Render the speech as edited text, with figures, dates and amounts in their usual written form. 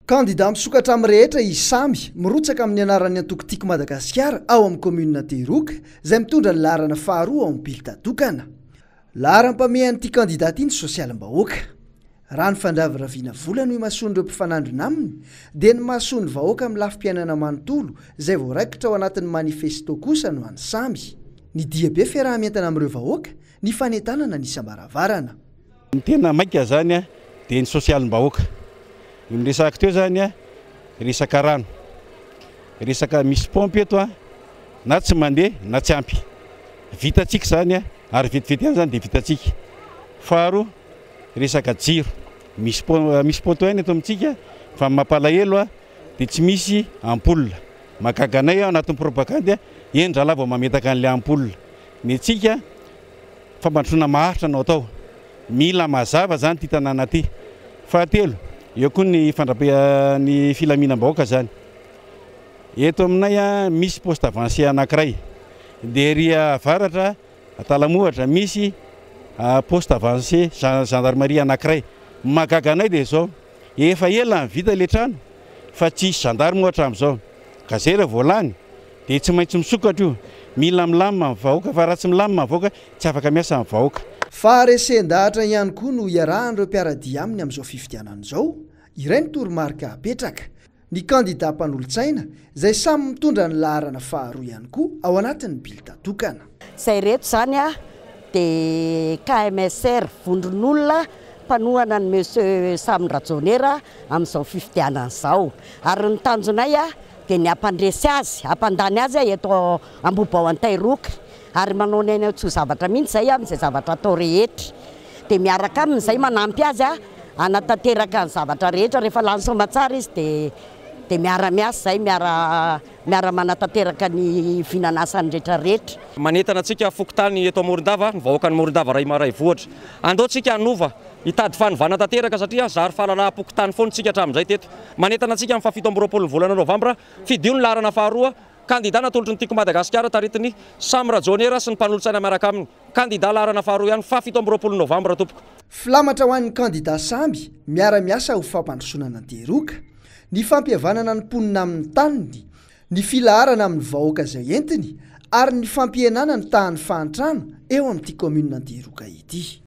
Kandida misokatra amin'ny rehetra i Samy, mirotsaka amin'ny anaran'ny antoko Tiako Madagasikara ao amin'ny kaominina Antehiroka, izay mitondra ny laharana faharoa ao amin'ny bilta tokana. Laharam-pahamehan'ity kandida ity ny sosialim-bahoaka. Raha ny fandraviraviana vola no imasoan'ireo mpifanandrina aminy, dia ny mahasoa ny vahoaka amin'ny lafim-piainana manontolo izay voaraikitra ao anatin'ny manifesto kosa no an'i Samy. Ny diabe fiaraha-mientana amin'ireo vahoaka, ny fanentanana ny isam-baravarana. Ny tena maika zany dia ny sosialim-bahoaka. Io niresahako teo zany resaka rano, resaka misy paompy eto na tsy mandeha na tsy ampy. Vitantsika izany ary vetivety ihany izany dia vitantsika. Faharoa resaka jiro, misy misy poteau ihany eto amintsika fa ny mampalahelo dia tsy misy ampoule. Mahagaga anay ao anatin'ny propagandy, eny rahalahy vao mametaka an'ilay ampoule. Ny antsika Fampandrosoana maharitra no atao. Mila mazava izany ity tanàna ity. Fahatelo, eo koa ny fandrap- ny filaminam-bahoaka izany. Eto aminay misy poste avancé anankiray. Dia ery avaratra, Antalamohatra, misy poste avancé gendarmerie anankiray. Ny mahagaga anay dia izao, efa ela no vita ilay trano fa tsisy gendarme moa hatramin'izao. Ka izay raha vao lany dia tsy maintsy misokatra io. Mila milamina ny vahoaka fa raha tsy milamina ny vahoaka tsy afaka miasa ny vahoaka. Faharesen-dahatra ihany koa no iarahan'ireo mpiara-dia aminy amin'izao fifidianana izao. Iray ny toromarika apetraka. Ny kandidà mpanolotsaina, izay samy mitondra ny laharana faharoa ihany koa ao anatin'ny bilta tokana. Izay reto izany dia KMSR, vondron'olona mpanohana an'i Monsieur Samy Rajaonera amin'izao fifidianana izao. Ary ny tanjonay dia ny hampandresy azy, hampandany azy eto Ambohibao Antairoka. Ary manao ny ainy tsy ho zavatra mihitsy izay amin'izay zavatra atao rehetra. Dia miaraka aminy izay manampy azy hanatanteraka ny zavatra rehetra. Rehefa lany soamatsara izy dia dia miara-miasa izay, miara miara-manatanteraka ny vinan'asany rehetra rehetra. Manentana antsika fokontany eto Morondava, ny vahoakan'i Morondava Rahimaraivohitra. Andao tsika hanova, hitady fanovana tanteraka satria zary fahalalaham-pokontany foana isika hatramin'izay teto. Manentana antsika amin'ny faha 27 ny volana novambra, fidio ny laharana faharoa, kandida natolotry ny Tiako Madagasikara taritin'i Samy Rajaonera sy ny mpanolotsaina miaraka aminy. Kandida laharana faharoa ihany, faha 27 novambra tompoko. Filamatra ho an'ny kandida Samby miara-miasa ho fampandrosoana an'Antehiroka, ny fampihavanana ny mponina amin'ny taniny, ny filaharana amin'ny vahoaka izay entiny ary ny fampihenana ny tahan'ny fahantrana eo amin'ity kaominina Antehiroka ity.